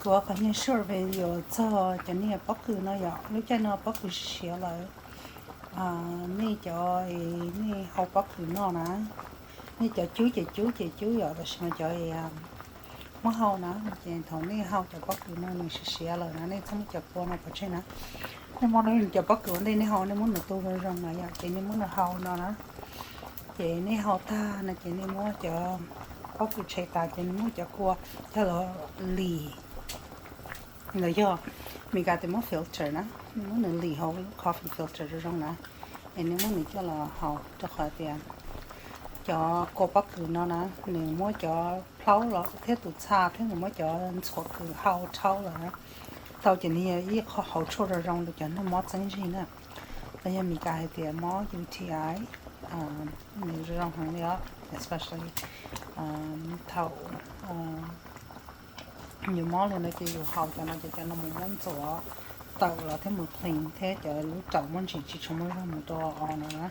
Kuv qhov nyuag short video txog cov niag pob kws no yom, lub caij no pob kws siav lawm. Nej cov, nej hau pob kws noj na, nej cov cub ces cub ces cub yom, tab sis mas cov muab hau na, ces thaum nej hau cov pob kws no nws siav siav lawm na, nej txhob muab cov kua no pov tseg na. Nej muab cov pob kws ua ntej nej hau, nej muab nws tu zoo zoo na yom, ces nej muab nws hau no na. Ces nej hau tag no ces nej muab cov pob kws tshem tas ces nej muab cov kua coj los lim. Los yog Meskas tias muab filter na, nej muab nws lim hauv lub coffee filter zoo zoo na, es nej muab nws coj los hau, rau qhov tias cov kua pob kws no na, nws muab cov plhaub los thiab tus txha thiab nws muab cov ntxhuav kws hau dhau lawm na, tau ces nws yog ib qho hauv tshuaj zoo zoo rau cov noj mob txeeb zig na. Los yog Meskas hais tias mob U T I, nws zoo heev li os, especially thaum yus mob li no ces yus hau cov no ces cov no mus muab ntxuav tawm los thiab mus clean thiab cov lub raum muaj ntsis tsis tshua muaj zog mus rau os no na.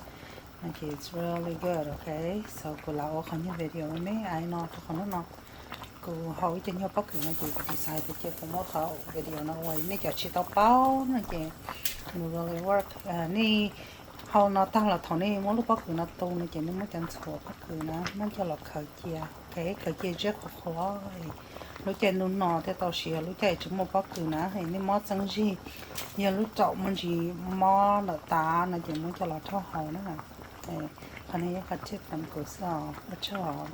No ces it's really good, ok. So kuv lam ua qhov nyuag video me me no rau qhov hnub no kuv hau ib co nyuag pob kws no ces kuv decide tias cia kuv muab qhov video no ua, nej cov tsis tau paub no ces nws really work. Nej hau no tag los thaum nej muab lub pob kws no tu no ces nej muab cov ntxhuav pob kws na muab coj los khaws cia, ok, khaws cia zeb qhuav qhuav. Lub caij ntuj no thiaj tau siav, lub caij tsis muaj pob kws na es nej mob txeeb zig, yog lub raum muaj ntsis mob ntawm tav no ces muab coj los rhaub hau na. Qhov no yog qhov tip from kuv xwb os, ua tsaug os.